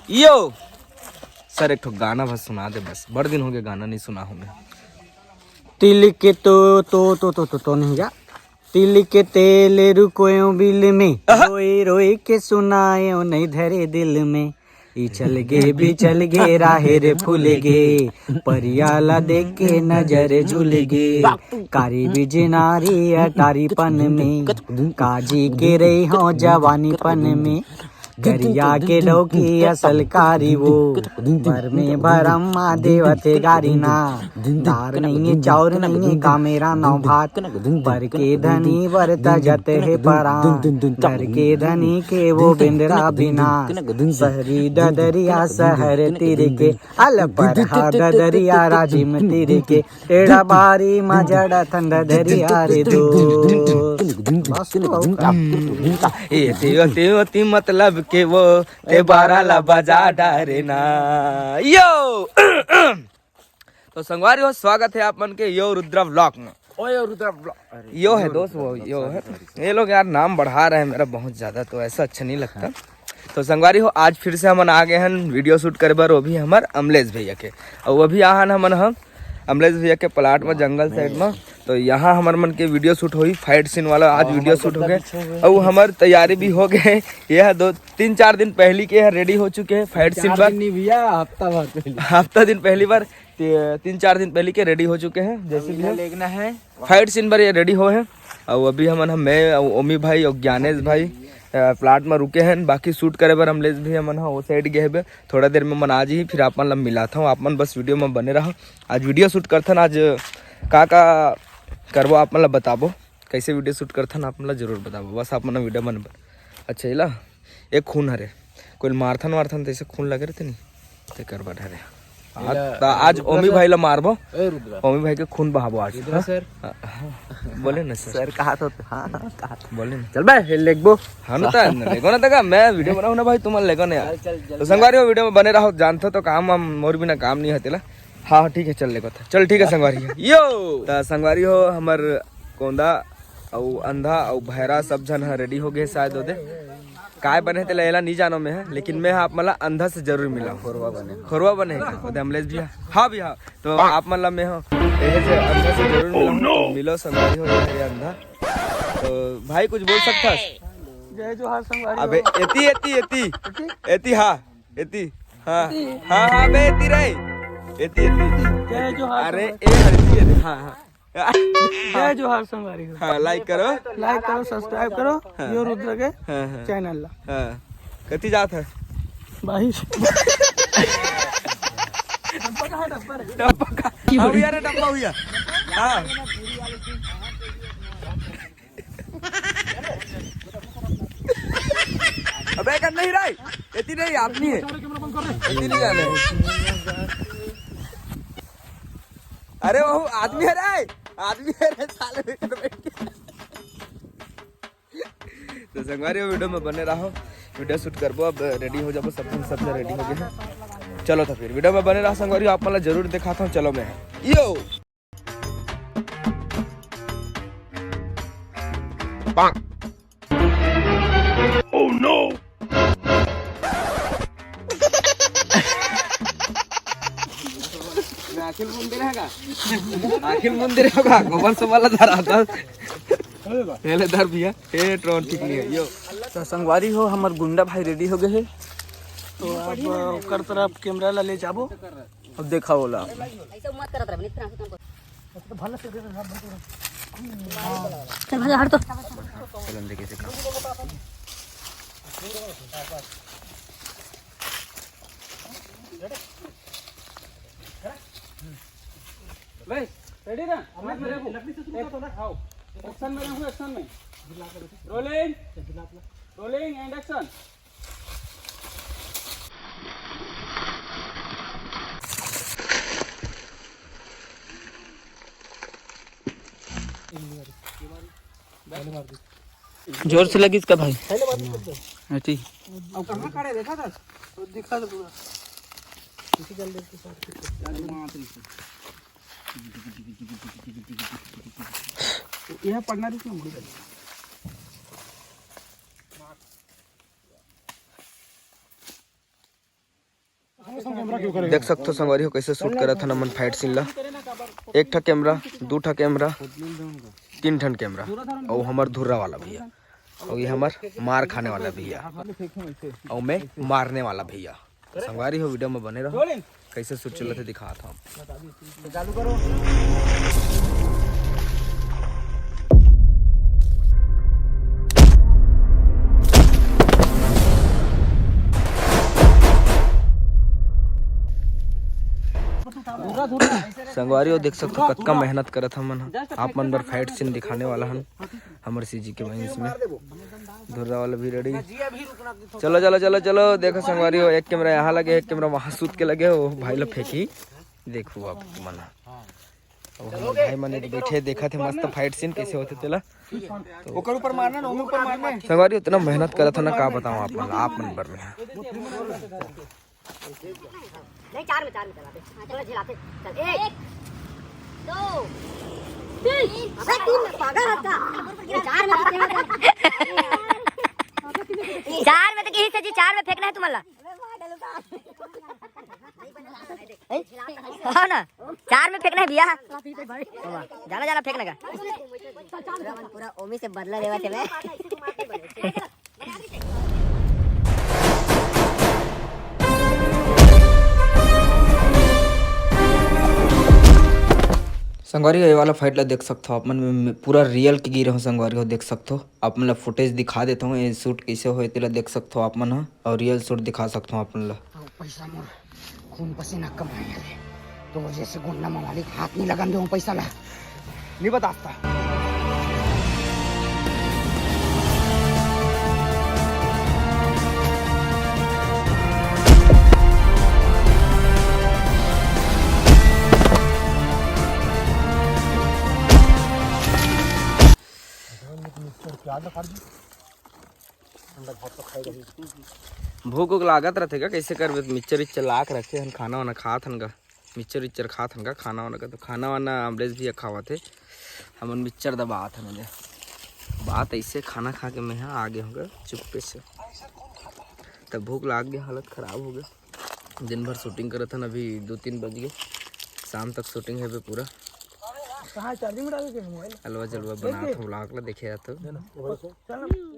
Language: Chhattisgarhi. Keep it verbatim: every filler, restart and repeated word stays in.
यो सर, एक ठो गाना बस सुना दे बस, बड़ दिन हो गया गाना नहीं सुना हूँ मैं। तिल के तो, तो, तो, तो, तो, तो नहीं जा। तिल के तेल रुकोयो बिल में, रोई रोई के सुनायो नहीं धरे दिल में। ई चल गे, बिचल गे, राहे रे फूल गे, परिया ला देख के नजर झूल गे। कारी बिजनारी अटारी पन में, काजी के रही हो जवानी पन में। गरिया के डौकी असल कारी वो, बर में बरम्मा देवत हे गारी ना। दार नहीं है, चाउर नहीं है, का मेरा नौ भात। बर के धनी बर तजत हे परान, घर के धनी के वो बेंदरा बिना। सहरी ददरिया सहर तीर के, अल परहा ददरिया राजिम तीर के। एड़ा बारी मा जड़ा ठंडा दरिया रे दो। बस तो अउ का? ए तेवती मतलब के वो, ते बारा ला बजा डारे ना। यो तो संगवारी हो, स्वागत है आप मन के यो रुद्रा व्लॉग में। ओए रुद्रा व्लॉग, अरे, यो है यो दोस्त, रुद्रा वो व्लॉग, यो सॉरी, है। Sorry, sorry. ये लोग यार नाम बढ़ा रहे हैं मेरा बहुत ज्यादा, तो ऐसा अच्छा नहीं लगता। हाँ। तो संगवारी हो, आज फिर से हमन आ गए हैं वीडियो शूट करे बर, वो भी हमर अमलेश भैया के। और वो भी आहन हमन हम अमलेश भैया के प्लाट में, जंगल साइड में। तो यहाँ हमर मन के वीडियो शूट होई, फाइट सीन वाला आज वीडियो शूट हो गए। और हमर तैयारी भी हो गए। ये है दो तीन चार दिन पहली के, यहाँ रेडी हो चुके हैं फाइट सीन बर। नहीं भैया, हफ्ता भर पहले। हफ्ता दिन पहली बार, ते-, तीन चार दिन पहले के रेडी हो चुके हैं। जैसे भी है, लेगना है। फाइट सीन बर ये रेडी हो है। और अभी हमन हम, मैं और ओमी भाई और ज्ञानेश भाई, अ, प्लाट में रुके हैं। बाकी शूट करे बर अमलेश भी हमन ह वो साइड गए हेबे। थोड़ा देर में मन आ जी, फिर आप मन ला मिलात हूँ। आप मन बस वीडियो में बने रहो। आज वीडियो शूट करथन, आज का का करबो आप मन ला बताबो। कैसे वीडियो शूट करथन आप मन ला जरूर बताबो। बस आप मन वीडियो बने बर। अच्छा, इला एक खून हरे, कोई मारथन वारथन तैसे खून लगे रहते नहीं, तेकर बर हरे। आज, एला त आज रुद्रा ओमी सर। भाई ला मारबो। ए रुद्रा। ओमी भाई के खून बहाबो आज। रुद्रा हाँ? सर। हाँ, हाँ। बोले ना सर। सर कहा तो, हाँ, हाँ, कहा तो। बोले ना। चल बे, ये लेगबो। हाँ ना, ता, लेगो ना तका, मैं वीडियो बनाऊँ ना भाई, तुम लेगो ना यार। चल, चल, तो जल्दी संगवारी हो, वीडियो में बने रहो, जानते हो तो काम हम मोर बिना काम नहीं होते ला। हाँ, हाँ, ठीक है, चल लेगो था। चल, ठीक है संगवारी। यो, त संगवारी हो, हमर कोंदा अउ अंधा अउ भैरा सब झन ह रेडी हो गए शायद ओदे। काय बने तेला एला नहीं जानो मैं ह, लेकिन मैं ह आप मन ला अंधा से जरूर मिला। खोरवा बने। खोरवा बने हे का? ओदे अमलेश भैया। हाँ भैया, तो आप मन ला मैं ह एहे से अंधा से जरूर मिला। तो मिलो संगवारी हो, ये अंधा। तो भाई कुछ बोल सकथस? जय जोहार संगवारी अबे हो। एती, एती, एती। एती? एती, हाँ। एती? हाँ, हाँ, हाँ, बे एती रे। एती, एती। जय जोहार अरे, संगवारी। ए हल्दी, एती, हाँ, हाँ। जय जोहार संगवारी हो। हाँ, लाइक करो। लाइक करो, सब्सक्राइब करो, हाँ। यो रुद्र के हाँ, हाँ। चैनल ला। हाँ। कति जात है? बाईस। डब्बा का, डब्बा रे। डब्बा का। हाँ, भैया रे, डब्बा भैया। हाँ। अबे कर नहीं रहा है। एती नहीं, आदमी है। एती नहीं जाने। अरे वो आदमी है रे, आदमी है रे, साले में कर बैठ के। तो संगवारी हो, वीडियो में बने रहो, वीडियो शूट करबो। अब रेडी हो जाबो, सब सब रेडी हो गए हैं। चलो तो फिर वीडियो में बने रहो संगवारी, आप मतलब जरूर दिखाता हूँ। चलो मैं यो। Oh no! मैं आखिर मंदिर है का? आखिर मंदिर है का? गोबर से वाला धरा था। पहले धर भैया। ए, ड्रोन ठीक नहीं है। यो। तो संगवारी हो, हमर गुंडा भाई रेडी हो गए है। तो अब ओकर तरफ कैमरा ला ले जाबो। अब देखा होला। ऐसा मत करत रह, इतना से तुमको। चल भाई, हट तो। चलन दे कैसे काम। भाई, रेडी ना? हाथ में रखो। लकड़ी से शुरू कर दो ना। आओ। एक्शन में रहूँ, एक्शन में। रोलिंग। Rolling and action. जोर से लगी इसका भाई। पहले बात कर दो। हाँ, ठीक। अब कहाँ खड़े देखा था? तो दिखा दो पूरा। इसी जल्दी के साथ। यह पढ़ना भी क्यों भूल गए? देख सकथो संगवारी हो, कैसे शूट करत हन हमन फाइट सीन ला। एक ठा कैमरा, दू ठा कैमरा, तीन ठन कैमरा, अउ हमर धुर्रा वाला भैया, अउ ये हमर मार खाने वाला भैया, अउ मैं मारने वाला भैया। संगवारी हो, वीडियो में बने रहो, कैसे शूट चलत हे दिखात हूँ। संगवारी हो, देख सकथो कतका मेहनत करत हमन ह। आप मन बर फाइट सीन दिखाने वाला हन हमर सीजी के वंश में। धुर्रा वाला भी रेडी। चलो चलो चलो चलो, देखो संगवारी हो, एक कैमरा यहाँ लगे, एक कैमरा वहाँ सूत के लगे, वो भाई लोग फेंकी। देखो आप मन ह। ओ हमर भाई मन एक बैठे देखत हे मस्त फाइट सीन कैसे होथे तेला। ओकर ऊपर मारना ना, ओकर ऊपर मारना। संगवारी इतना मेहनत करत हे ना, का बताऊं आप मन, आप मन बर में। नहीं, चार में, चार में चलाते। चलो, झिलाते। चल, एक, दो, तीन। अबे, तीन में पागल है क्या? ये चार में कितने होते हैं? चार में तो कहीं से जी, चार में फेंकना है तुम्हारा। हाँ ना, चार में फेंकना है भैया। जाना, जाना, फेंकने का। पूरा ओमी से बदला लेवा थे मैं। संगवारी हो, ये वाला फाइट ला देख सकथो आप मन, में पूरा रियल के गिरे हो संगवारी हो, देख सकथो आप मन ला फुटेज दिखा देता हूँ। ये शूट कैसे होए तेला देख सकथो आप मन ह, और रियल शूट दिखा सकथो आप मन ला। पैसा मोर खून पसीना कमाए हरे, तो जैसे गुंडा मवाली हाथ नहीं लगन दे पैसा ला। नहीं बता सकता। भूख उख लागत रथे का, कैसे करबे? मिक्सचर विक्सचर लाक रखे हन, खाना वाना खात हन का, मिक्सचर विक्सचर खात हन का, खाना वाना का, तो खाना वाना अमलेश भैया खावत हे, हमन मिक्सचर दबात हन। बात ऐसे, खाना खा के मैं हा आगे होंगे चुप्पे से, तब भूख लाग गया, हालत खराब हो गया। दिन भर शूटिंग करत हन, अभी दो तीन बज गए, शाम तक शूटिंग है पूरा। कहाँ चार्जिंग में डाल के मोबाइल? अलवा जलवा बनात हो, vlog ला देखे जात हो।